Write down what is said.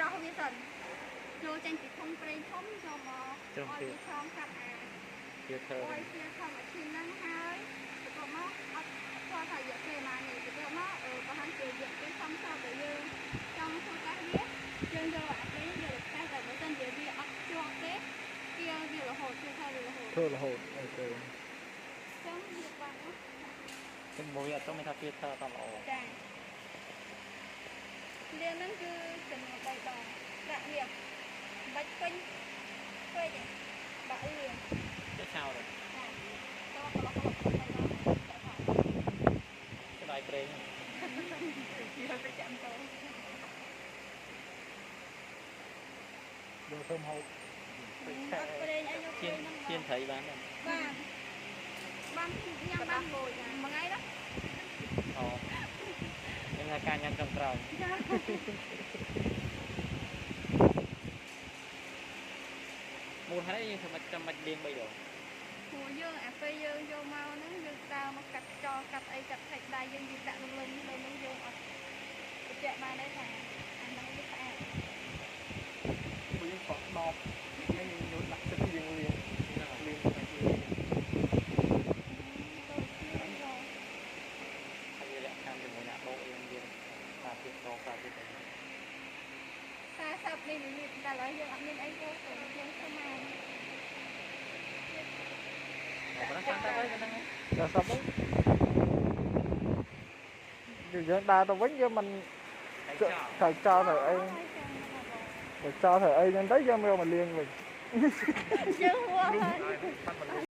ច្រោះវាសិនចូលចេញពីធុងប្រេងធំចូលមកឲ្យវាឆ្លងកាត់អា filter ឲ្យ filter machine ហ្នឹងហើយបន្ទាប់មកអត់ស្គាល់ថារយៈពេលប៉ុន្មានទេបន្ទាប់មកប្រហែលជារយៈពេលសមស្របដែលយើងចង់ធ្វើតេស្តវាយើងយកអាប្រេងយកទៅតេស្តតែបើសិនជាវាអត់ជាប់ទេវាវារហូត filter វារហូត ធ្វើរហូត OK ចឹងវាបានណា ចឹងមួយអត់ទៅមានថា filter អត់ល្អ ចាលានហ្នឹងគឺចំនួន3ដងដាក់នេះបាច់ពេញពេកទេបាក់លាន ចេះឆោត ចាតកន្លោះកន្លោះ3ដងចាក់ផង ស្ដាយប្រេង យកទៅចាំតោ យកធ្វើម្ហូប អត់ប្រេងអីយក ជៀន ប្រេងហ្នឹង ជៀនត្រីបានដែរ បានបានញ៉ាំបានមួយថ្ងៃណា អូខ្ញុំថាការញ៉ាំចុងក្រោយ ចា មូលហេតុអីយើងធ្វើមិនចាំបាច់លាង3ដង ព្រោះយើងអាពេលយើងយកមកហ្នឹងយើងដើរមកកាត់ចោលកាត់អីកាត់ថៃដៃយើងយើងដាក់លំលឹងលើនោះយើងអត់បញ្ជាក់បានទេថាអាហ្នឹងវាស្អាត ព្រោះយើងប្រក់ដបហើយយើងយកដាក់ទឹកយើងលាងលាងតែលាង ទៅគ្នាយក ហើយវាលក្ខខណ្ឌជាមួយអ្នកបោកយើងវាសារភាពដងសារភាពអី 40មីលីលីត្រតែឥឡូវយើងអត់មានអីទេព្រោះយើងធ្វើមក ប៉ុណ្ណឹងចាំតែប៉ុណ្ណឹង ដល់សពហ្នឹងយើងដើរទៅវិញយើងមិន ហើយចោល ត្រូវចោលត្រូវអី ហើយចាំមកបង បើចោលត្រូវអីហ្នឹងទៅយើងយកមកលាងវិញ យើងហួរហើយ បាត់មកលាង